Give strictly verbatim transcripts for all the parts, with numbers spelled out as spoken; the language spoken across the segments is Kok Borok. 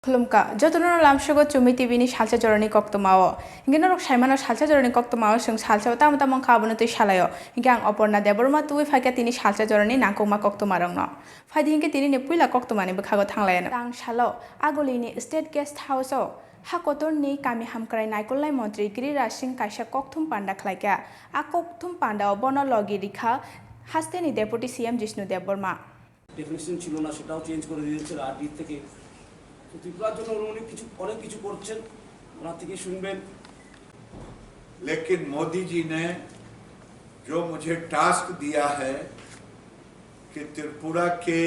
Khulumkha, jotono lamsogo Chumi T V ni salsa jorani koktwmao. Hinkhe norok saimano salsa jorani koktwmao chwng salsao tamo tamo wngkha abono twi salaio. Hinkhe ang Oporna Debbarma tubui phaikha tini salsa jorani nangkukma koktwmarokno. Phaidi hinkhe tinini puila koktwmani bwkhago thanglaiyano. Tang salo Agulini State Guest House-o ha kotorni kami hamkrai naikolnai montri Giriraj Singh kaisa kokthum panda khlaikha. A kokthum pandao bono logi rikha hasteni Deputy C M Jishnu Debbarma. Definition ছিল না, সেটাও চেঞ্জ করে দিয়েছে আরডির থেকে। তো ত্রিপুরার জন্য উনি অনেক কিছু অনেক কিছু করছেন, ওনার থেকে শুনবেন। लेकिन मोदी जी ने जो मुझे टास्क दिया है कि त्रिपुरा के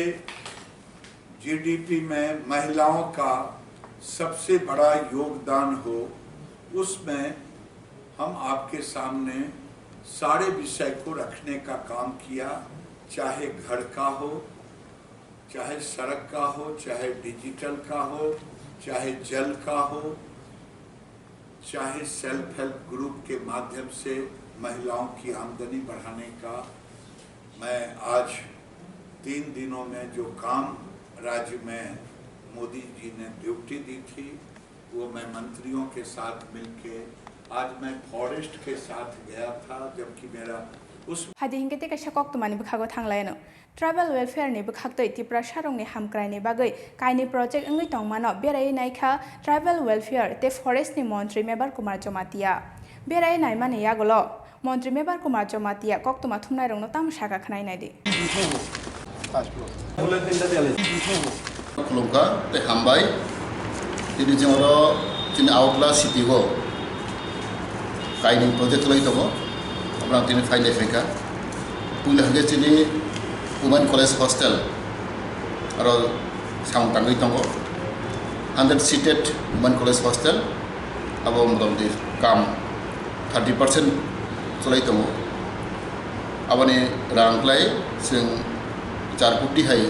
जीडीपी में महिलाओं का सबसे बड़ा योगदान हो, उसमें हम आपके सामने सारे विषय को रखने का काम किया, चाहे घर का हो, चाहे सड़क का हो, चाहे डिजिटल का हो, चाहे जल का हो, चाहे सेल्फ हेल्प ग्रुप के माध्यम से महिलाओं की आमदनी बढ़ाने का। मैं आज तीन दिनों में जो काम राज्य में मोदी जी ने ड्यूटी दी थी, वो मैं मंत्रियों के साथ मिलके आज मैं फॉरेस्ट के साथ गया था, जबकि मेरा उस Phaidi hinkhe tei kaisa koktwmani bwkhago thanglaiyano. Tribal welfare ni bwkhaktwi Tiprasarokni hamkraini bagwi kainwi project wngwi tongmano beraiwi naikha Tribal Welfare tei Forest ni montri Mebar Kumar Jamatia. Beraiwi naimani yagulo montri Mebar Kumar Jamatia koktwma thumnairokno tamo sakha khwnai naidi. Khulumkha tei hambai. Tini chwng oro chini Agartala city o kainwi project khlai tongo. Obrang tini phainai phaikha. Puila hwnkhe chini Women College Hostel aro samung tangwi tongo. Hundred seated Women College Hostel abo motamoti kam thirty percent cholai tongo. Aboni rang khlai chwng char koti hai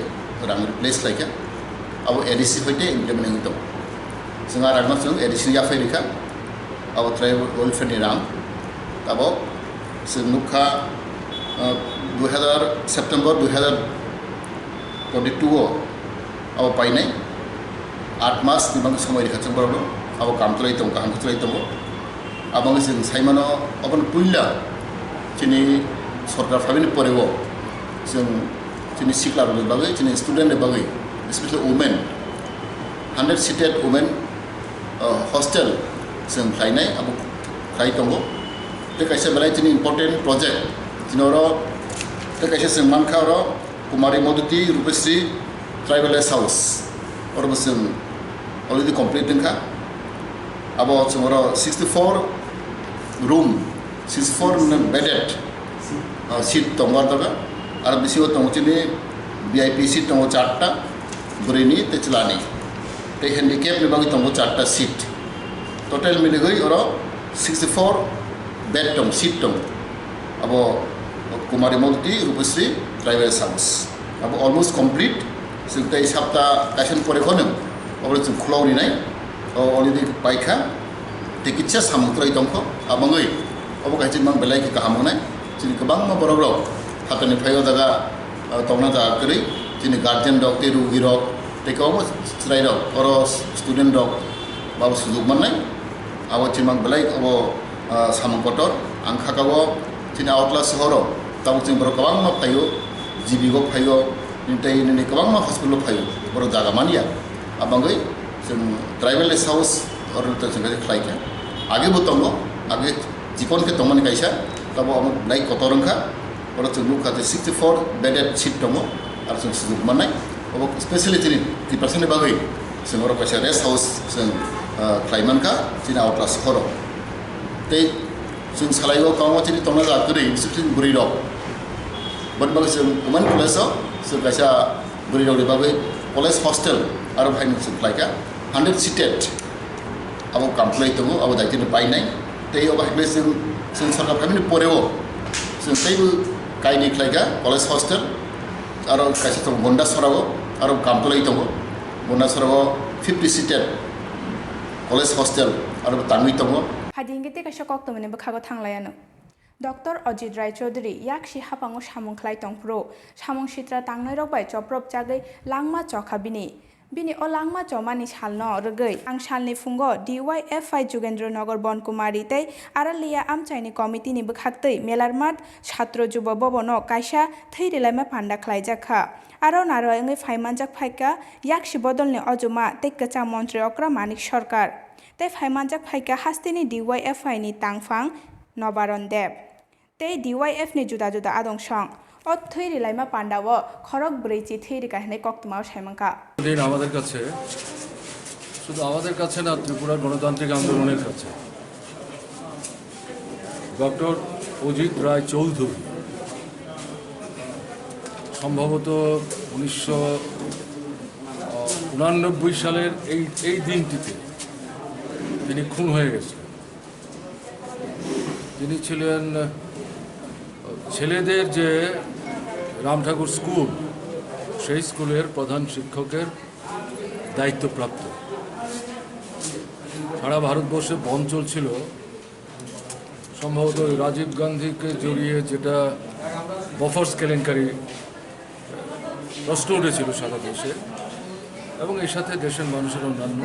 rang replace khlaikha. Abo A D C hoite implement wngwi tongo. Chwng a rangno chwng A D C yaphai rikha. Abo tribal welfare ni rang. Tabok chwng nukha, ah, dui hazar September dui hazar twenty two o abo painai. Aat mas ni bagwi somoi rikha chwng borokno. Abo kam cholai tongo, kaham khe cholai tongo. Abo wngwi chwng saimano, aboni puila chini sorkar phaimani poreo chwng chini siklarokni bagwi, chini student ni bagwi, especially women, hundred seated women, uh, hostel chwng khlainai, abo khlai tongo. Tei kaisa belai chini important project, chini oro tei kaisa chwng mankha oro, Kumari Madhuti Rupasri Tribal Rest House, oro bo chwng already complete wngkha. Abo chwng oro sixty four room, sixty four bedded, ah, seat tongo aro, aro bisingo tongo chini V I P seat tongo charta, bwrwini tei chwlani, tei handicap ni bagwi tongo charta seat. Total miligwi oro sixty four bed tong, seat tong. Abo Kumari Madhuti Rupasri Tribal House. Abo almost complete. Chwng tei sapta kaisa ni pore kheno abo chwng khulok rinai. O already paikha. Tei kisa samung kwrwi tongkho. Abangwi abo kaisa mang belai khe kaham wngnai. Chini kwbangma borok rok hakani phaio jaga, ah, tongna jaga kwrwi. Chini guardian rok tei rugi rok tei kwbangma chwrai rok oro student rok abo sujuk mannai. Abo chimang belai abo, ah, samung kotor. Ang khakao chini Agartala sohoro tabuk chini borok kwbangma phaio, G B o phaio, tei nini kwbangma hospital o phaio, borok jaga manya. Abangwi chwng tribal rest house oro chwng khlai kha. Age bo tongo, age chikon khe tongmani kaisa, tabo amo belai kotor wngkha. Oro chwng nukha je sixty four bedded seat tongo, aro chwng sujuk mannai. Obo specially chini Tiprasani bagwi chwng oro kaisa rest house chwng, ah, khlai mankha chini Agartala sohoro. Tei chwng salaio kwbangma chini tongna jaga kwrwi, specially bwrwi rok. Boni bagwi chwng Women College o chwng kaisa bwrwi rokni bagwi college hostel aro phaino chwng khlaikha hundred seated. Abo kam khlai tongo, abo daitino painai. Tei obo hai khe chwng, chwng sorkar phaimani poreo chwng teibo kainwi khlaikha college hostel, aro kaisa tongo Gondasora o, aro kam khlai tongo Gondasora o fifty seated college hostel aro tangwi tongo. Phaidi hinkhe tei kaisa koktwmani bwkhago thanglaiyano. Doctor Ajit Rai Chaudhury yaksi haphango samung khlai tongphuru, samung sitra tangnairok bai choprop chagwi langma chokha bini. Bini o langma chomani salno rwgwi ang salni phungo D Y F I Jugendra Nagar Bonkumari tei Aralia amchaini committee ni bwkhaktwi Melarmat Satro Juba Bhavan o kaisa thwi rilaima panda khlaijak kha. Aro narwai wngwi phaimanjak phaikha yaksi bodolni ojuma tei kwcham montri okra Manik Sarkar. Tei phaimanjak phaikha hasteni D Y F I ni tangphang Nobaron Deb. Tei D Y F ni juda juda adong song. O thwi rilaima panda o khorok bwrwi chi thwi rika hinwi koktwma o saimankha. দিন আমাদের কাছে, শুধু আমাদের কাছে না, ত্রিপুরার গণতান্ত্রিক আন্দোলনের কাছে ডক্টর অজিত রায় চৌধুরী সম্ভবত উনিশশো উনানব্বই সালের এই, এই দিনটিতে তিনি খুন হয়ে গেছিলেন। তিনি ছিলেন, আহ, ছেলেদের যে রাম ঠাকুর স্কুল, সেই স্কুলের প্রধান শিক্ষকের দায়িত্বপ্রাপ্ত। সারা ভারতবর্ষে বন্ধ চলছিল, সম্ভবত ওই রাজীব গান্ধীকে জড়িয়ে যেটা বফর্স কেলেঙ্কারি প্রশ্ন উঠেছিল সারা দেশে, এবং এর সাথে দেশের মানুষের অন্যান্য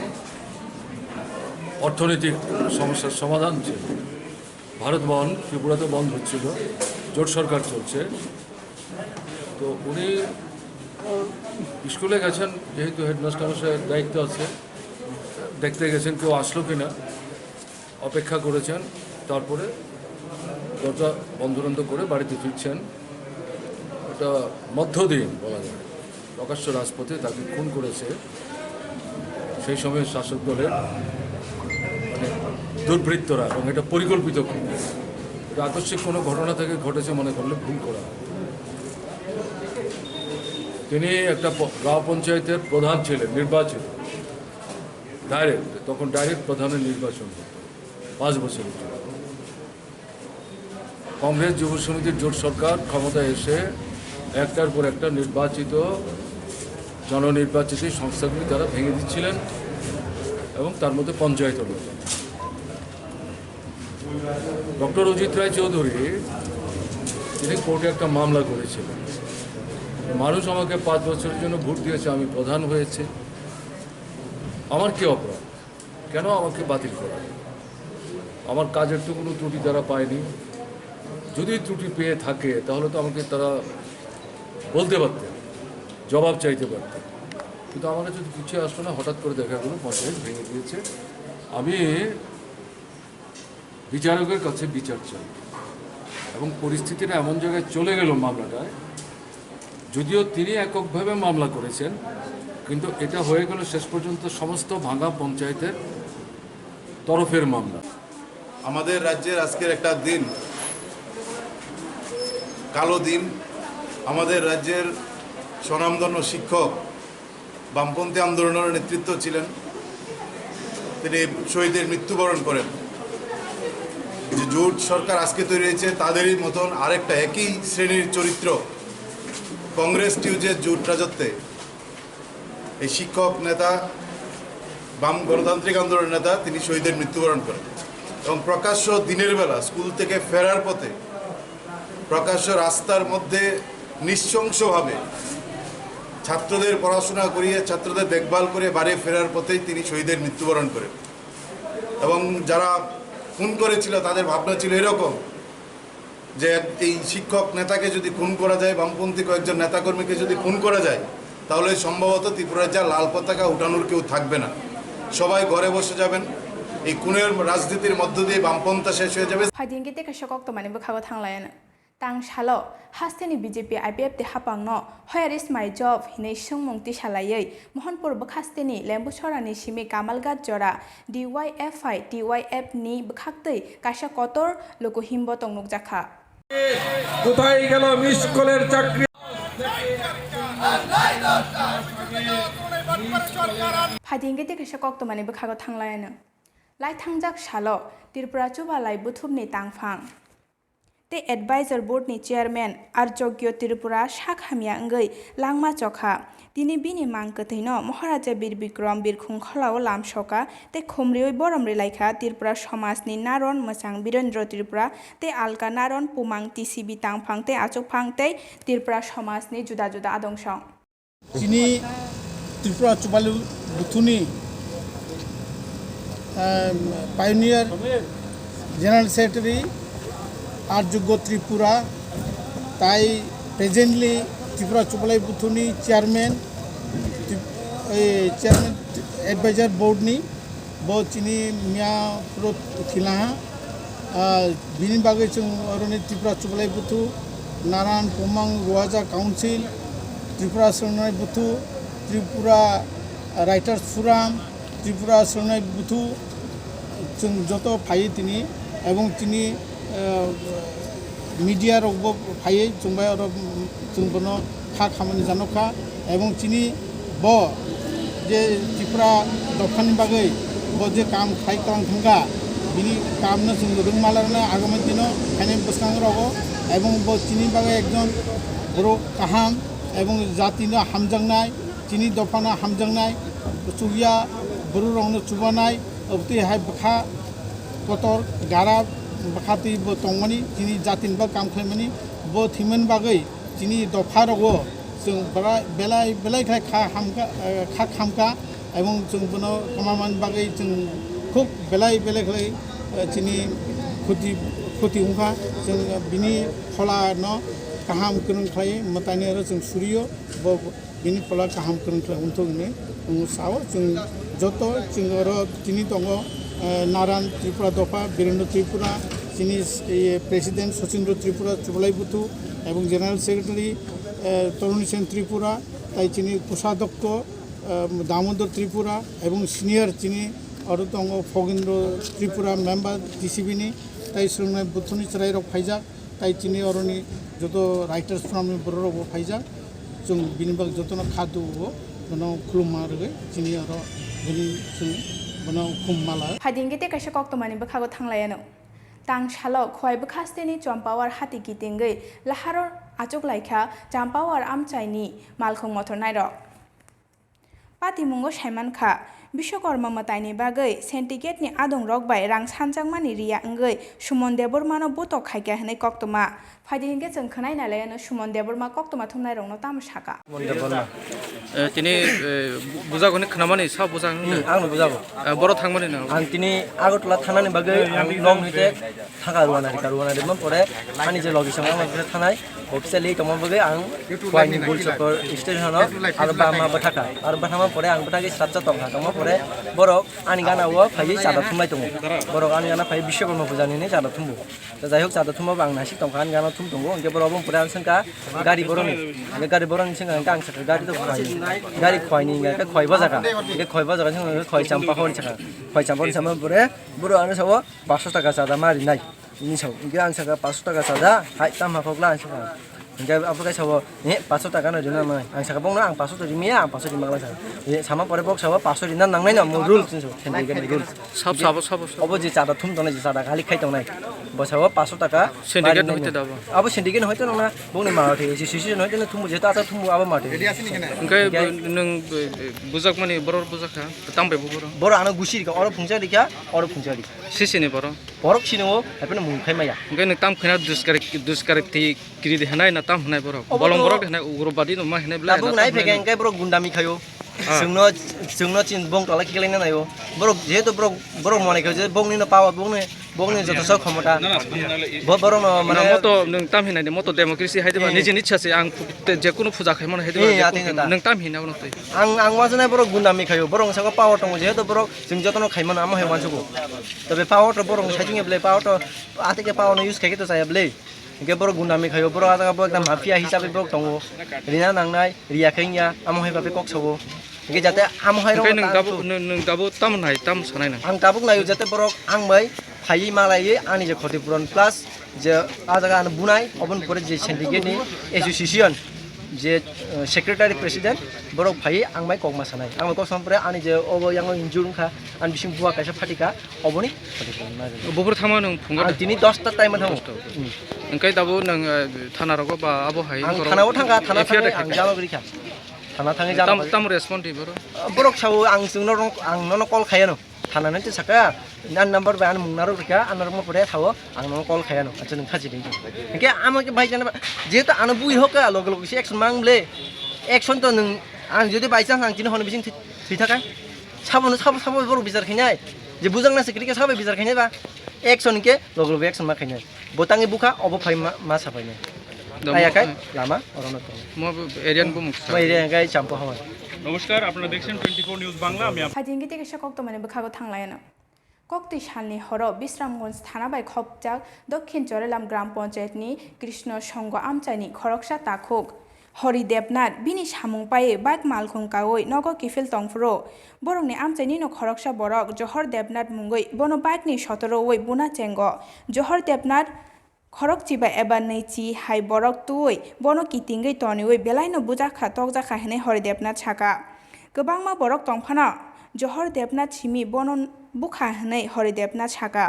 অর্থনৈতিক সমস্যার সমাধান ছিল। ভারত বন্ধ, ত্রিপুরাতে বন্ধ হচ্ছিল, জোট সরকার চলছে। তো উনি স্কুলে গেছেন, যেহেতু হেডমাস্টার মশাইয়ের দায়িত্ব আছে, দেখতে গেছেন কেউ আসলো কিনা, অপেক্ষা করেছেন, তারপরে দরজা বন্ধ টন্ধ করে বাড়িতে ফিরছেন। এটা মধ্যদিন বলা যায়, প্রকাশ্য রাজপথে তাকে খুন করেছে সেই সময় শাসক দলের, মানে, দুর্বৃত্তরা, এবং এটা পরিকল্পিত খুন। এটা আকস্মিক কোনো ঘটনা থেকে ঘটেছে মনে করলে ভুল করা হবে। তিনি একটা প-, গাঁও পঞ্চায়েতের প্রধান ছিলেন, নির্বাচিত, ডাইরেক্ট, তখন ডাইরেক্ট প্রধানের নির্বাচন হতো পাঁচ বছরের জন্য। কংগ্রেস যুব সমিতির জোট সরকার ক্ষমতায় এসে একটার পর একটা নির্বাচিত, জননির্বাচিত এই সংস্থাগুলি তারা ভেঙে দিচ্ছিলেন এবং তার মধ্যে পঞ্চায়েত অন্যতম। ডক্টর অজিত রায় চৌধুরী, তিনি কোর্টে একটা মামলা করেছিলেন, মানুষ আমাকে পাঁচ বছরের জন্য ভোট দিয়েছে, আমি প্রধান হয়েছি, আমার কি অপরাধ? কেন আমাকে বাতিল করা? আমার কাজের তো কোনো ত্রুটি তারা পায়নি। যদি ত্রুটি পেয়ে থাকে, তাহলে তো আমাকে তারা বলতে পারতেন, জবাব চাইতে পারতেন। কিন্তু আমার কাছে তো কিছুই আসলো না, হঠাৎ করে দেখা গেল পঞ্চায়েত ভেঙে দিয়েছে। আমি বিচারকের কাছে বিচার চাই। এবং পরিস্থিতিটা এমন জায়গায় চলে গেল মামলাটায়, যদিও তিনি এককভাবে মামলা করেছেন, কিন্তু এটা হয়ে গেল শেষ পর্যন্ত সমস্ত ভাঙা পঞ্চায়েতের তরফের মামলা। আমাদের রাজ্যের আজকের একটা দিন, কালো দিন। আমাদের রাজ্যের স্বনামধন্য শিক্ষক বামপন্থী আন্দোলনের নেতৃত্ব ছিলেন, তিনি শহীদের মৃত্যুবরণ করেন। যে জোট সরকার আজকে তৈরি হয়েছে, তাদেরই মতন আরেকটা একই শ্রেণীর চরিত্র কংগ্রেস টিউজের জোট রাজত্বে এই শিক্ষক নেতা, বাম গণতান্ত্রিক আন্দোলনের নেতা, তিনি শহীদের মৃত্যুবরণ করেন। এবং প্রকাশ্য দিনের বেলা স্কুল থেকে ফেরার পথে প্রকাশ্য রাস্তার মধ্যে নৃশংসভাবে ছাত্রদের পড়াশোনা করিয়ে, ছাত্রদের দেখভাল করে বাড়ি ফেরার পথেই তিনি শহীদের মৃত্যুবরণ করেন। এবং যারা খুন করেছিল, তাদের ভাবনা ছিল এরকম যে এক-, এই শিক্ষক নেতাকে যদি খুন করা যায়, বামপন্থী কয়েকজন নেতাকর্মীকে যদি খুন করা যায়, তাহলে সম্ভবত ত্রিপুরার যা লাল পতাকা উঠানোর কেউ থাকবে না, সবাই ঘরে বসে যাবেন। এই খুনের রাজনীতির মধ্য দিয়ে বামপন্থা শেষ হয়ে যাবে। Phaidi hwnkhe tei kaisa koktwmani bwkhago thanglayan. Tang salo hasteni B J P I P F T haphangno hoyari smai job hinwi swngmung tisalaiwi Mohanpur bwkhasteni Lembuchorani simi Kamalghat jora D Y F I T Y F ni bwkhaktwi kaisa kotor luku himbo tong nukjakha. কোথায় গেল মিস কলের চাকরি? Phaidi hwnkhe tei kaisa koktwmani bwkhago thanglaiyano. Lai thangjak salo Tripura Chuba Lai Buthumni tangphang tei Advisor Board ni Chairman Arjogyo Tripura sak hamya wngwi langma chokha. Tini bini mang kwthwino Maharaja Bir Bikram Birkhung Kholao lamsoka tei khumriwi borom rilaikha Tripura somajni Naron Mwchang Birendra Tripura tei Alka Naron Pumang T C B tangphang tei achukphang tei Tripura somajni juda juda adong song. Chini Tripura Chubalai Buthuni, um, pioneer general secretary Arjogya Tripura, tai presently Tripura Chubalai Buthuni chairman, Trip-, eh, chairman advisor board ni, bo chini miya pro thilaha. Ah, bini bagwi chwng oroni Tripura Chubalai Buthu, Naran, Pumang, Ruaja Council, Tripura Swrwngnai Buthu, Tripura Writers Forum, Tripura Swrwngnai Buthu, chwng joto phaiwi tini, ebong chini, ah, media rokbo phaiwi chwng bai oro, chwng bono kha khamani janokha, ebong chini bo je Tripura dophani bagwi bo je kam khlai kalang thangkha, bini kamno chwng rwngma lagana agami dino khainai bwskango rogo, ebong bo chini bagwi ekjon borok kaham ebong jatino hamjaknai, chini dophano hamjaknai, chukya borok rokno chubanai, obotwi hai bwkha kotor gara bwkha twi bo tongmani, chini jatini bo kam khlaimani, bo thwimani bagwi chini dopha rogo chwng belai, belai, belai khlai kha hamkha, eh, kha khamkha, ebong chwng bono kwmamani bagwi chwng khub belai, belai khlai, eh, chini khoti, khoti wngkha. Chwng bini pholano kaham kwrwng khlai mwtaini oro chwng surio, bo bini phola kaham kwrwng khlai wngthok hinwi wng sao. Chwng joto chwng oro tini tongo, eh, Naran Tripura dopha, Birendra Tripura, chini, eh, President Sachindra Tripura, Chubalai Buthu, ebong General Secretary, eh, Toruni Sen Tripura, tai chini Kosadhokyo, eh, Damodar Tripura, ebong senior chini oro tongo Phogindra Tripura, member T C B ni, tai Swrwngnai Buthuni chwrairok phaijak. Tai chini oroni joto writers forum ni borok rok bo phaijak, chwng bini bagwi jotono kha dugo, bono khulumma rwgwi chini oro bini chwng bono khum mala. Phaidi hwnkhe tei kaisa koktwmani bwkhago thanglaianw. Tang salo Khowai bwkhasteni Chompawar hati kitingwi laharo achuk laikha Champawar amchaini malkhung mothornairok. Patimungo saimankha, Biswakarma mwtaini bagwi syndicate ni adongrok bai rang sanjakmani riya wngwi Suman Debbarmano butok khaikha hwnwi koktwma. Phaidi hwnkhe chwng khwnai nai laianw Suman Debbarma koktwma thumnairokno tamo sakha. Suman Debbarma. Eh, tini, eh, bu-, bujak hwnwi khwnamani sa bujak hwnwi? Hmm, angno bujago. Eh, boro thangmani no? Ang tini Agartala thanani bagwi ang nokni te thaka rwna rikha, rwna rikma pore ani je logi song ang thanai officially tongma bagwi ang Khowai ni Gul Chokor station o aro bama bwthaka, aro bwthama pore ang bwthagwi srapsa tongkha, tongma pore borok ani gana o phaiwi chada thumlai tongo, borok ani gana phaiwi Biswakarma puja ni hinwi chada thumbo. Jai hok, chada thumbo ang naisik tongkha, ani gana thum tongo, hwnkhe borok obo pore ang swngkha gari boroni, hwnkhe gari boroni swngkha hwnkhe ang sakha gari to Khowai ni, gari Khowai ni hwnkhe Khowai bojaka, hwnkhe Khowai bojaka swngkha hwnkhe Khowai Champa hor sakha, Khowai Champa hor sakha pore borok ano sao, paanch sho taka chada ma rinai, hinwi sao. Hwnkhe ang sakha, "Paanch sho taka chada, hai, tamo hakhokla?" ang sakha. Hwnkhe abo khe sao, "Eh, paanch sho taka no rina nangnai." Ang sakha, "Bokno ang paanch sho to rimaya, ang paanch sho rima glak," sakha. Eh, sama pore bok sao, "Paanch sho rina nangnai no, omo rules," hinwi sao, syndicate ni rules. Sab, sabo, sabo, sabo. Obo je chada thum tongnai, je chada khalik khai tongnai, bo sao, "Paanch sho taka." Syndicate ma rinai no hoite da bo? Abo syndicate no hoite nangna, bokni ma hoite, association hoite no thumbo, jehetu acha thumbo abo ma hoite. Hwnkhe hwnkhe bo nwng, eh, eh, bujakmani borok bujakha, tamo bai bo borok? Borok ano gusi rikha, oro phungsa rikha, oro phungsa rikha. Sisini borok? Borok sini o, haipeno mung khai maya. Hwnkhe nwng tam khwna duskarek, duskarek twi kiri de hinai na tam hinai borok? Obo bolong to borok de hinai, ugrobadi no ma hinai belai. Tabuk na nai tam hinai phege na. Hwnkhe borok gundami khaio. Ah. Chwngno, chwngno chin bong tola khiklaina naio. Borok jehetu borok, borok mone khaio je bongni no power, bongni, bongni joto sok khomota. Bo-, borok no mane. Na moto nwng tam hinai de, moto democracy hai de ba, eh, nijini ichha se ang pu-, te, je kunu puja khai mano hai de ba, eh, je kunu ateng jeta. Nwng tam hinai bono twi. Ang, ang wansana borok gundami khaio, borok saka power tongo, jehetu borok chwng jotono khai mano, amo hai wansugo. Tobe power to borok saichung ya bwle, power to atike power no use khai khe to chaya bwle. Hwnkhe borok gundami khaio, borok ah jaga bo ekdam mafia hisabe borok tongo. Rina nangnai, riya khe wngya, amo hai babe kok sao. Hwnkhe jate amo hai rok. Hwnkhe nwng tabuk, nwng, nwng tabuk tamo nai, tamo sanai nang? Ang tabuk naio jate borok ang bai phaiwi malaiwi ani je khoti puron plus je ah jaga ano bunai, oboni pore je syndicate ni association je, eh, secretary president borok phaiwi ang bai kokma sanai. Ang bai kok sama pore ani je obo yango injure wngkha, ani bising buwa kaisa phatika, oboni phatika wngma rwgwi. Buphuru thangma nwng phungo da? Ang tini dosta time thango. Dosta. Hmm. Hwnkhe tabuk nwng, eh, thana rogo ba abo hai ang borok thana o thangkha, thana F I R thangwi ang dakhil. Jama gori kha. Thana thangwi jama tam, gori. Tam respond twi borok? Borok sao ang chwngno rong-, ang nono call khaiano. Thana nai twi saka, ani number bai ani mung narwk rikha, ani narwkma pore sao ang nono call khaiano. Acha nwng khachi di. Hwnkhe amo khe bai jana ba, jehetu ano bui hokha, loge loge se action mang ble. Action to nwng Ang jodi by chance ang chini hwnwi bising thwi-, thwi thaka, sabono sabo, sabo borok bichar khainai, je bujak na se kwrwi khe sabo bichar khainai ba, action khe logo logo action ma khainai. Bo tangwi bukha, obo phai ma, ma sapainai. Damo, Aya kai eh. Lama, orono tongo. Mo area ni bumung sa. Mo area kai champo hawa. নমস্কার, আপনারা দেখছেন twenty four news Bangla, আমি up- Phaidi hwnkhe tei kaisa koktwmani bwkhago thanglaino. Koktwi salni horo Bisramganj thana bai khopjak Dokhin Chorelam Gram Panchayat ni Krishna Songho amchaini khoroksa takhuk Hori Debnath bini samung paiwi bike malkhung kaui nogo kiphil tongphuru. Borokni amchainino khoroksa borok Johor Debnath mungwi bono bike ni sotoroui buna chengo. Johor Debnath khorokchiba eba nwichi hai borok twiwi bono kitingwi toniui belaino bujakha tokjakha hwnwi Hori Debnath saka. Kwbangma borok tongphano Johor Debnath simi bono bukha hwnwi Hori Debnath saka.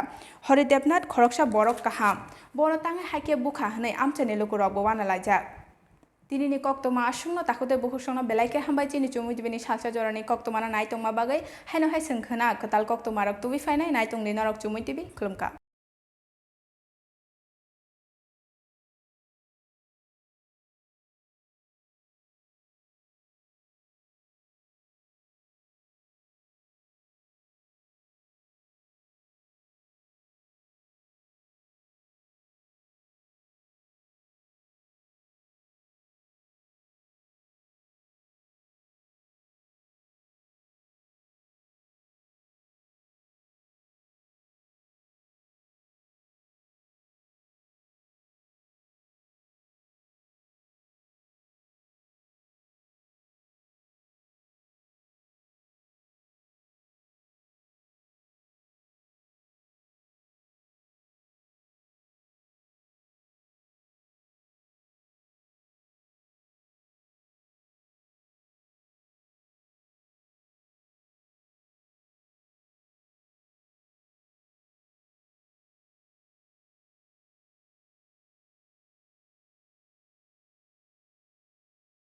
Hori Debnath khoroksa borok kaham, bono tangwi haikhe bukha hwnwi amchaini lukurokbo uanalaijak. Tinini koktwma aswkno takhuk tei bukhuk songno belai khe hambai chini Chumui T V ni salsa jorani koktwmano naitongma bagwi, haino hai chwng khwna kwtal koktwmarok tubui phainai naitongdi norok Chumui T V, khulumkha.